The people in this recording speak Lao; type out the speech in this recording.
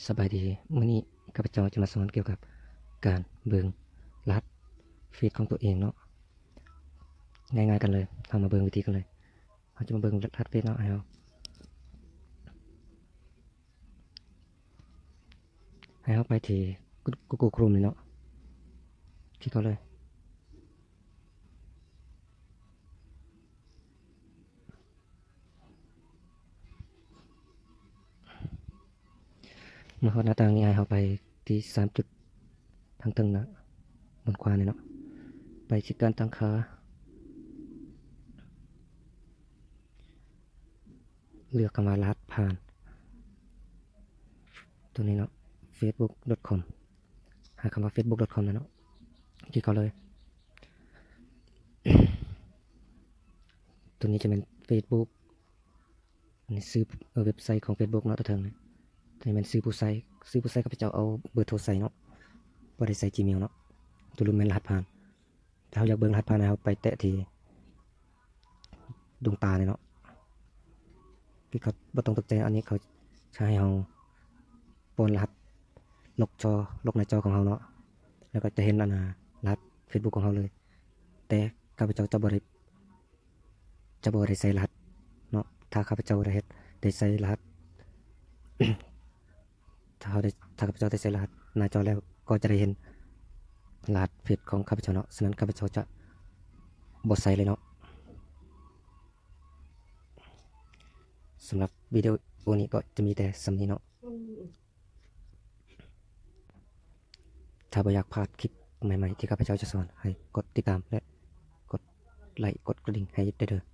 ສະບາຍດີ, ມື້ນີ້ຂ້າພະເຈົ້າຈະມາສອນກ່ຽວກັບການເບິ່ງລະຫັດເຟສຂອງຕົວເອງເນາະ. ງ່າຍໆກັນເລີຍ, ເຮົາມາເບິ່ງວິທີກັນເລີຍ. ເຮົາຈະມາເບິ່ງລະຫັດເຟສເນາະ, ໃຫ້ເຮົາ ໃຫ້ເຮົາໄປທີ່ Google Chrome ນີ້ເນາະ, ຄລິກເຂົ້າເລີຍ. ເມື່ອຮອດໜ້າຕ່າງນີ້ ໃຫ້ເຮົາໄປທີ່ສາມຈຸດທາງເທິງນະ, ບນຂວານີ້ເນາະ, ໄປທີ່ການຕັ້ງຄ່າ, ເລືອກຄຳວ່າລະຫັດຜ່ານ ຕົວນີ້ເນາະ, facebook.com ຫາຄຳວ່າ facebook.com ນັ້ນເນາະ, ຄລິກເຂົ້າເລີຍ. ຕົວນີ້ຈະແມ່ນ Facebook ອັນນີ້ຊື່ ເອີ ເວັບໄຊຂອງ Facebook ເນາະ, ຕົວເທິງນີ້ ຕົວນີ້ແມ່ນຊື່ຜູ້ໃຊ້, ຊື່ຜູ້ໃຊ້ ຂ້າພະເຈົ້າເອົາເບີໂທໃສ່ເນາະ, ບໍ່ໄດ້ໃສ່ Gmail ເນາະ. ຕົວລຸ່ມແມ່ນລະຫັດຜ່ານ. ຖ້າເຮົາຢາກເບິ່ງລະຫັດຜ່ານ ໃຫ້ເຮົາໄປແຕະທີ່ດວງຕານີ້ເນາະ, ຄືເຂົາ ບໍ່ຕ້ອງຕົກໃຈ, ອັນນີ້ເຂົາຈະໃຫ້ເຮົາປ້ອນລະຫັດ ລັອກຈໍ ລັອກໜ້າຈໍຂອງເຮົາເນາະ, ແລ້ວກໍຈະເຫັນອັນນ່າ ລະຫັດ Facebook ຂອງເຮົາເລີຍ. ແຕ່ຂ້າພະເຈົ້າຈະບໍ່ໄດ້ ຈະບໍ່ໄດ້ໃສ່ລະຫັດເນາະ. ຖ້າຂ້າພະເຈົ້າໄດ້ເຮັດ ໄດ້ໃສ່ລະຫັດ ຖ້າເຮົາໄດ້ ຖ້າຂ້າພະເຈົ້າໄດ້ໃສ່ລະຫັດໜ້າຈໍແລ້ວ ກໍຈະໄດ້ເຫັນລະຫັດເຟສຂອງຂ້າພະເຈົ້າເນາະ. ສະນັ້ນ ຂ້າພະເຈົ້າຈະບໍ່ໃສ່ເລີຍເນາະ. ສຳລັບວິດີໂອນີ້ກໍຈະມີແຕ່ສ່ຳນີ້ເນາະ. ຖ້າບໍ່ຢາກພາດຄລິບໃໝ່ໆທີ່ຂ້າພະເຈົ້າຈະສອນ, ໃຫ້ກົດຕິດຕາມ ແລະ ກົດໄລກ໌ ກົດກະດິ່ງໃຫ້ໄດ້ເດີ້.